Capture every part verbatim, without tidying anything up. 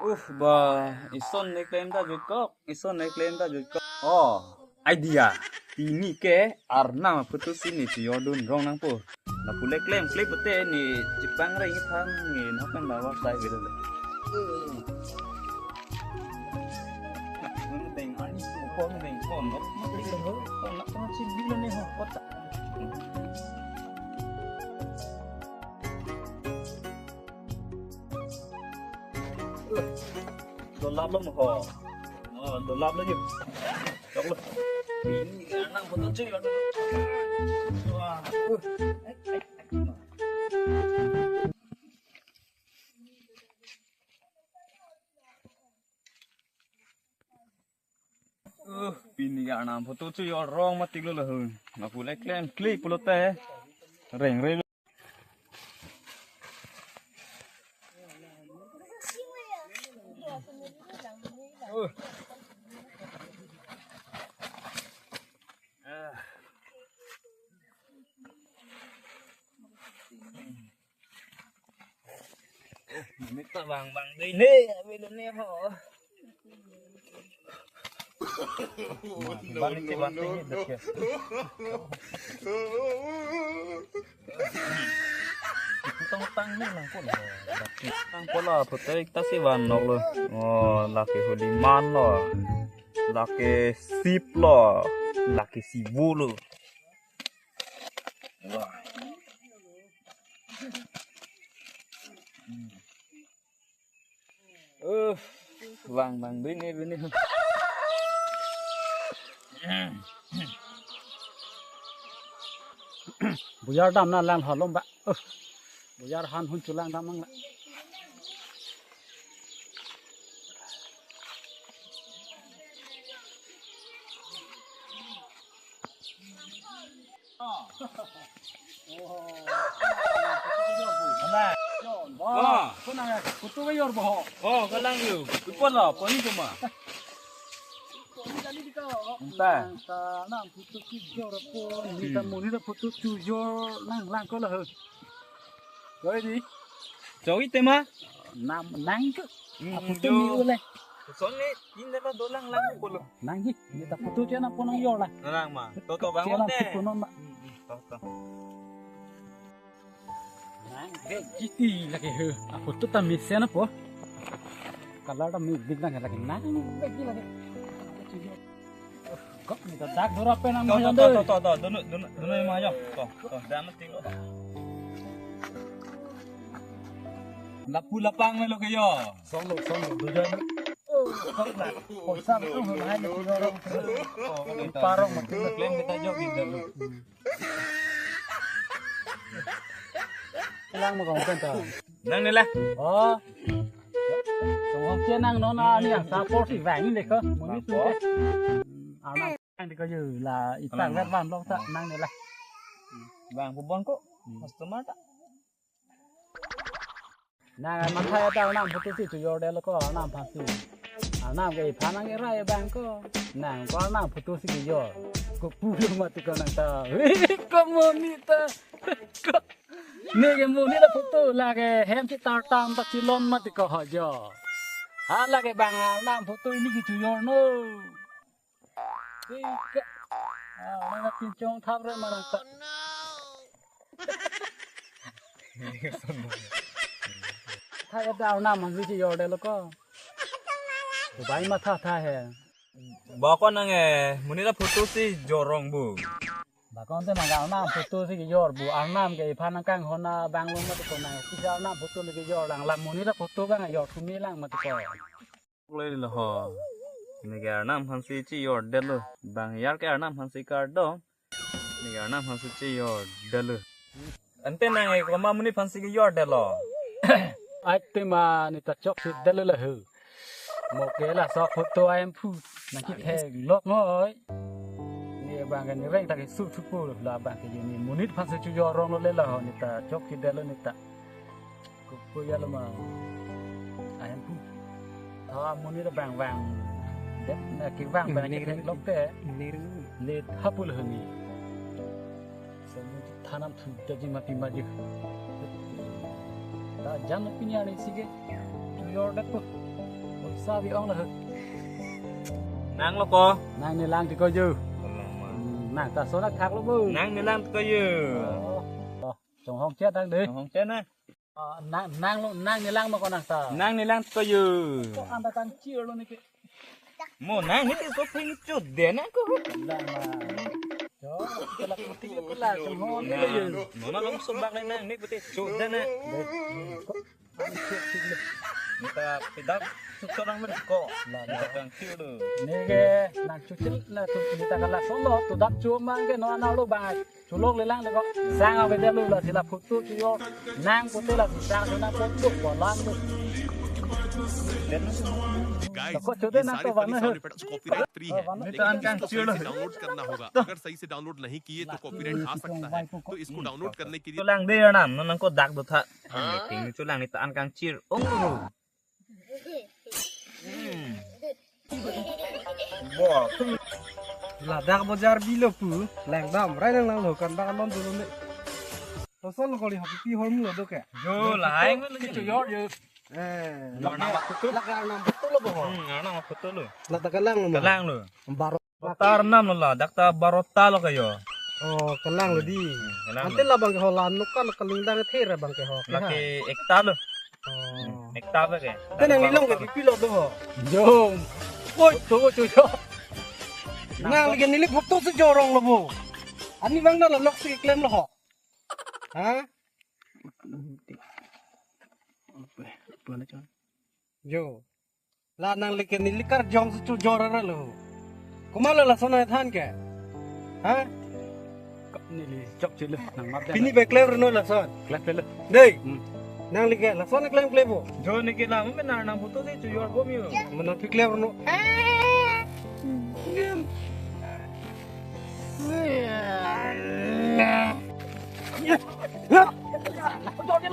Uh, ba, ison ne klem ta jutkok, ison ne klem ta jutkok. Oh, idea. Pini ke Arnam aphutu si ne chiyordun rong nangpo. Lapu le klem klem pute ne chepangre ithang ne nokpen ba war sai bidale. Deng ani supong deng kon nok. Kon nok kon si bilo ne ho kota. Dolap lo mo ho. Oh, dolap lo yuk. Chok lo. Ini anak betul cuy. Wah. Uh, pini ke Arnam aphutu chiyordun rong matik lo lahun. Lapu le klem klik pulote. Reng reng. Uh. Ah. Mita bang bang dei ne, abilo ne ho. Bang isi bang isi dek ya. Tong tang ne nangkok. Nangkok la pute ta si van nok lo. Oh, lake holiman lo. Lake sip lo. Lake sibu lo. Wah. Uh, bang bang bini bini. Buyar dam na lang holom ba. Uh, buyar han hun chulang dam nang la. Ala. Oh. Kona ya, kutu ka yor boho. Oh, kalang yu. Kupon lo, poni cuma. Poni kali di ko. Entah. Arnam aphutu si yor po, ni ta monit aphutu chiyordun lang lang ko la ho. Koi di. Choi tema? Nam nang ke. Hmm, aphutu jo. Ni ule. Son ni, ini ta dolang lang ko lo. Nang hi, ni ta aphutu chena po nang yor la. Nang ma. To to bang chena te. Aphutu non ma. Hmm, hmm, to to. Nang ke jiti lagi he. Aphutu ta mesen apo. Color ta mix mix nang lagi nang ke lagi. Kok ni ta dak dora pe nang. To, to, mayon to, doi. To, to, to, dunu, dunu, dunu ma yo. To, to, dan ting lo. Lapu lapang me lo ke yo. Song lo, song lo, dujan lo. Oh, kok na. Poisa lo, hai lo, orang. Oh, ini ta. Parong mati. Klem kita jo gitu lo. Lang ma kong pen ta. Nang ne la. Oh. Song hok che nang non a ni ang support si vang ni ko. Monit tu ke. Arnam ang di ko yu la itang vet van lok ta nang ne la. Bang pubon ko. Customer ta. Nang matha ya ta Arnam aphutu si chiyordetlo ko Arnam aphan si. Arnam ke iphan nang irai abang ko. Nang ko Arnam aphutu si kiyor. Ko pulo mati ko nang ta. Ko monit ta. Ko ne ke monit aphutu lake hem si tartam ta chilon mati ko ho jo. Ha lake bang Arnam aphutu ini ke chiyordun. Ika. Ah, nang pinchong thap re manang ta. Tha ya ta Arnam aphan si chiyordetlo ko. Dubai matha tha he. Ba ko nang e, monit aphutu si yor rong bu. Ba ko te ma Arnam aphutu si kiyor bu, Arnam ke iphan nang kanghon abang lo mati ko nang. Kisa Arnam aphutu le kiyor lang, lang monit aphutu bang yor thumi lang mati ko. Loi lo ho. Ne ke Arnam aphan si chiyordetlo. Bang yar ke Arnam aphan si kardom. Ne ke Arnam aphan si chiyordetlo. Ante nang e komat monit aphan si kiyordetlo. Ai te ma ne ta chokche detlo la ho. Mo ke laso aphutu ahemphu. Nang kithek lok noi. Ne bang ke ne reng ta ke su thupo la bang ke ne monit aphan si chiyordun lo le la ho ne ta chokche detlo ne ta. Ko, ko ya lo ma. Ahemphu. Tha monit ta bang bang. Det na kevang bang na kethek lok te. Nir. Le tha pulo hini. Semuti thanam thu daji mati maju. Ta jan pini ani si ke. Chiyordetpo. Sabi ong lo. Nanglo ko. Nangnelang ti ko ju. Alang ma. Hmm, nang ta sonak thaklo bu. Nangnelang ti ko ju. Oh. Oh, chonghong chet nang de. Chonghong chet na. Ah, nang, nanglo, nangnelang ma ko nang ta. Nangnelang ti ko ju. Ko anda tang chirlo neke. Mo nang neke so phing chut de nang ko. Lang ma. Jo, kelak putih kelak chonghong ni le ju. Nona long so bak le nang ne putih chut de na. De. Ko Neta pidak sukso nang men ko. Neta kang chiu do. Neke nang chuchil na tu neta kala solo tu dak chu mang ke no analo bang. Chulok lelang le ko. Sang ave de lu la sila photo chu yo. Nang pute la sang na photo ko lang do. Guys, ko chude ये nang सारे to bang funny na. Sound effects copyright free है, Neta लेकिन an kang इसको chiu सही do. से डाउनलोड करना होगा। अगर सही से डाउनलोड नहीं किए तो कॉपीराइट आ सकता है। तो इसको डाउनलोड करने के लिए Chulang de nam nang ko dak do tha. Ting ni chulang ni ta an kang chir ong ro. Hmm. Bo, tum. Ladak bojar bilo pu, langdam, rai nang nang lo kan bak anon dulu ne. Tosol lo kori happy home lo do ke. Jo, lahai ngan lo jo. Yo, yo. Eh, Lo nama kutu. Lak nang betul lo bo. Hmm, nama kutu lo. Ladak kalang lo. Kalang lo. Baro Tar nam lo la, dak ta baro ta lo kayo. Oh, kalang lo di. Kalang Ante lo. Labang ke ho la nuka lo kaling dang the ra bang ke ho. Lake ekta lo. Oh. Ekta ba ke. Ante nang nilong ke pilo do ho. Jong. Oi, to to to. Nang lagi nilip hok to se jorong lo bo. Ani bang na lo lok si klem lo ho. Ha? Jo. La nang leke neli karjong si chojor ra lo. Komat lo lason ai than ke. Ha? Neli chok chile nang mar. Pini be klem reno lason. Klem klem. Dei. Hmm. Nang leke lason klem klem bo. Jo neke la men nang nang photo si chojor bo mi. Mana phi klem reno.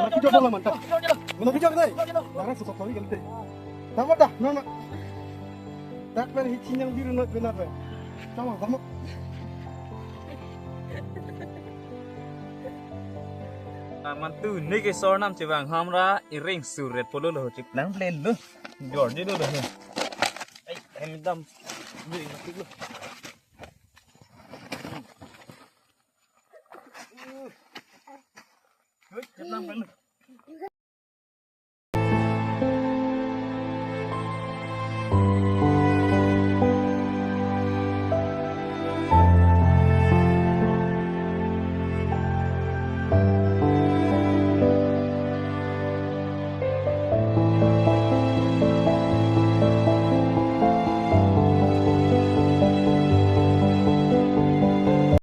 Mana bijak dai? Mana bijak dai? Darah susah kali kan teh. Tama dah, mama. Tak pernah hicin yang biru nak benar deh. Tama, tama. Aman tu neke sornam chevang hamra iring suret polo lo chiplang plelo. Jordi lo lo. Ai, hem dam. Beri mati lo. Ui, chiplang plelo.